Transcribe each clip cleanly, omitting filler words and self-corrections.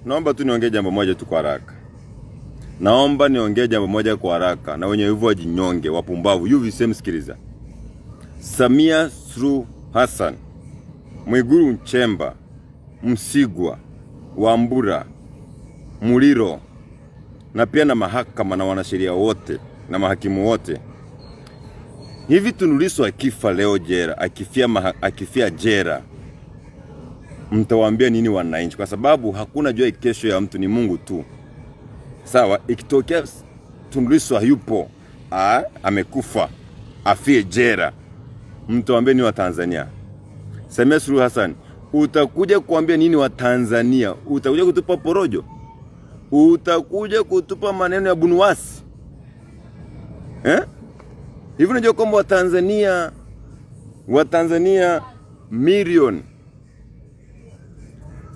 Naomba tu niongee jambo moja tu kwa haraka. Naomba niongee jambo moja kwa haraka, na wenye wivu wajinyonge, wapumbavu. UVCCM, sikiliza. Samia Suluhu Hassan, Mwigulu Nchemba, Msigwa, Wambura, Muliro na pia na mahakama na wanasheria wote na mahakimu wote. Hivi Tundu Lissu akifa leo jera, akifia jera, mtawaambia nini wananchi? Kwa sababu hakuna jua kesho ya mtu, ni Mungu tu. Sawa, ikitokea Tundu Lissu hayupo, amekufa, afie jera, mtawaambia nini wa Tanzania? Samia Suluhu Hassan, utakuja kuambia nini wa Tanzania? Utakuja kutupa porojo? Utakuja kutupa maneno ya bunuwasi, eh? Hivi unajua kwamba Watanzania milioni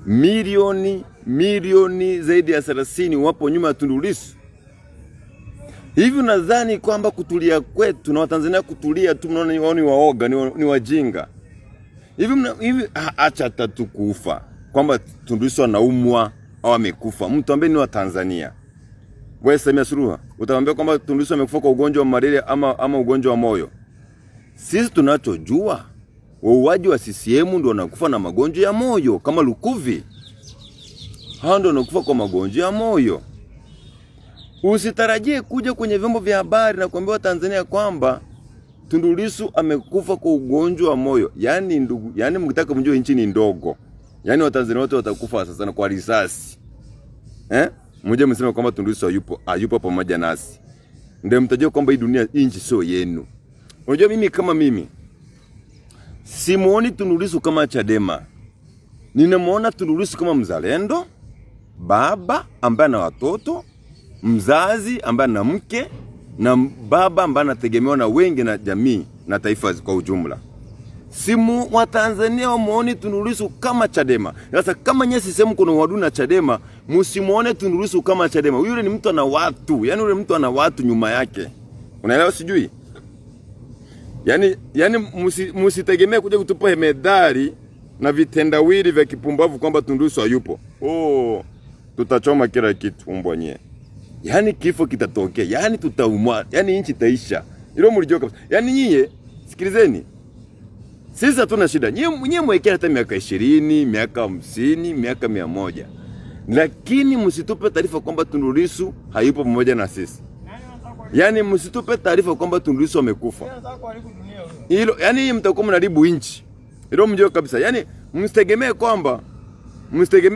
milioni milioni zaidi ya 30 wapo nyuma ya Tundu Lissu. Hivi unadhani kwamba kutulia kwetu na Watanzania kutulia tu, mnaona wao ni waoga, ni wajinga? Hivi acha tatu kufa kwamba Tundu Lissu anaumwa au amekufa, mtu ambaye ni wa Tanzania, wewe Samia Suluhu utamwambia kwamba Tundu Lissu amekufa kwa ugonjwa wa malaria ama ugonjwa wa moyo? Sisi tunachojua wauaji wa CCM ndio wanakufa na magonjwa ya moyo kama Lukuvi, hao ndio wanakufa kwa magonjwa ya moyo. Usitarajie kuja kwenye vyombo vya habari na kuambia Tanzania kwamba Tundu Lissu amekufa kwa ugonjwa wa moyo. Yaani ndugu, yaani mkitaka mjue nchi ni ndogo. Yaani Watanzania wote watakufa sasa na kwa risasi. Eh? Mmoja mseme kwamba Tundu Lissu hayupo pamoja nasi. Ndio mtajua kwamba hii dunia, hii nchi sio yenu. Unajua mimi kama mimi simuoni Tundu Lissu kama Chadema. Ninamuona Tundu Lissu kama mzalendo, baba ambaye ana watoto, mzazi ambaye ana mke na baba ambaye anategemewa na wengi na jamii na taifa kwa ujumla. Simu wa Tanzania wamuone Tundu Lissu kama Chadema. Sasa kama nyesi sehemu kuna uadui na Chadema, msimuone Tundu Lissu kama Chadema. Yule ni mtu ana watu, yaani yule mtu ana watu nyuma yake. Unaelewa sijui? Yaani musitegemee kuja kutupa medali na vitendawili vya kipumbavu kwamba Tundu Lissu hayupo. Oh, tutachoma kila kitu umbwa nyie. Yaani kifo kitatokea, yaani tutaumwa, yaani nchi itaisha. Hilo mlijua kabisa. Yaani nyie sikilizeni. Sisi hatuna shida. Nyie mwekee hata miaka 20, miaka 50, miaka 100. Lakini msitupe taarifa kwamba Tundu Lissu hayupo pamoja na sisi. Yaani msitupe taarifa kwamba Tundu Lissu amekufa. Hilo yaani mtakuwa mnaharibu nchi. Hilo mjue kabisa. Yaani msitegemee kwamba msitegemee